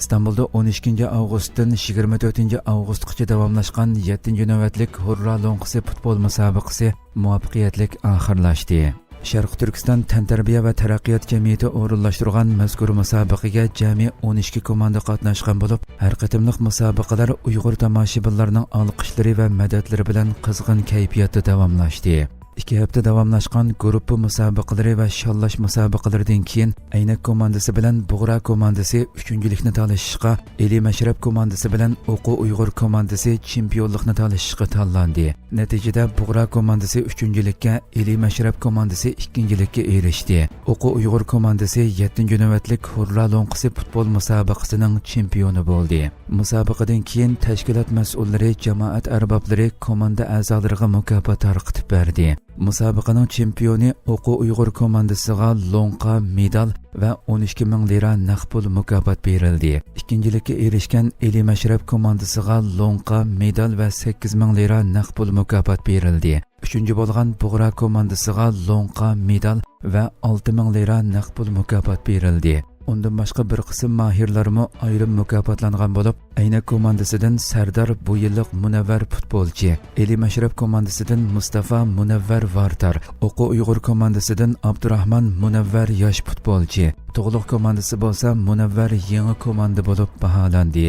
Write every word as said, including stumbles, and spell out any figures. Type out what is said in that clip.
ئىستانبۇلدا ئون ئىككىنچى ئاۋغۇستتىن يىگىرمە تۆتىنچى ئاۋغۇستقىچە داۋاملاشقان يەتتىنچى نۆۋەتلىك ھۇررا لوڭقىسى پۇتبول مۇسابىقىسى مۇۋەپپەقىيەتلىك ئاخىرلاشتى. شەرقىي تۈركىستان تەنتەربىيە ۋە تەرەققىيات جەمئىيىتى ئورۇنلاشتۇرغان مەزكۇر مۇسابىقىگە جەمئىي ئون ئىككى كوماندا قاتناشقان بولۇپ، ھەر قېتىملىق مۇسابىقىلەر ئۇيغۇر تاماشىبىنلارنىڭ ئالقىشلىرى ۋە مەدەتلىرى بىلەن قىزغىن كەيپىياتتا داۋاملاشتى. ئىككى ھەپتە داۋاملاشقان گۇرۇپپا مۇسابىقىلىرى ۋە شاللاش مۇسابىقىلىرىدىن كېيىن، ئەينەك كوماندىسى بىلەن بۇغرا كوماندىسى ئۈچىنچىلىكنى تالىشىشقا، ئىلى مەشرەپ كوماندىسى بىلەن ئوقۇ ئۇيغۇر كوماندىسى چېمپىيونلۇقنى تالىشىشقا تاللاندى. نەتىجىدە، بۇغرا كوماندىسى ئۈچىنچىلىككە، ئىلى مەشرەپ كوماندىسى ئىككىنچىلىككە ئېرىشتى. ئوقۇ ئۇيغۇر كوماندىسى يەتتىنچى نۆۋەتلىك ھۇررا لوڭقىسى پۇتبول مۇسابىقىسىنىڭ چېمپىيونى بولدى. مۇسابىقىدىن كېيىن تەشكىلات مەسئۇللىرى، جامائەت ئەربابلىرى كوماندا ئەزالىرىغا مۇكاپات تارقىتىپ بەردى. مۇسابىقىنىڭ چېمپىيونى ئوقۇ ئۇيغۇر كوماندىسىغا لوڭقا مېدال ۋە ئون ئىككى مىڭ لىرا نەق پۇل مۇكاپات بېرىلدى. ئىككىنچىلىككە ئېرىشكەن ئىلى مەشرەپ كوماندىسىغا لوڭقا مېدال ۋە سەككىز مىڭ لىرا نەق پۇل مۇكاپات بېرىلدى. ئۈچىنچى بولغان بۇغرا كوماندىسىغا لوڭقا مېدال ۋە ئالتە مىڭ لىرا نەق پۇل مۇكاپات بېرىلدى. ئۇندىن باشقا بىر قىسىم ماھىرلارمۇ ئايرىم مۇكاپاتلانغان بولۇپ، ئەينەك كوماندىسىدىن سەردار بۇ يىللىق مۇنەۋۋەر پۇتبولچى، ئىلى مەشرەپ كوماندىسىدىن مۇستافا مۇنەۋۋەر ۋارتار، ئوقۇ ئۇيغۇر كوماندىسىدىن ئابدۇراخمان مۇنەۋۋەر ياش پۇتبولچى، تۇغلۇق كوماندىسى بولسا مۇنەۋۋەر يېڭى كوماندا بولۇپ باھالاندى.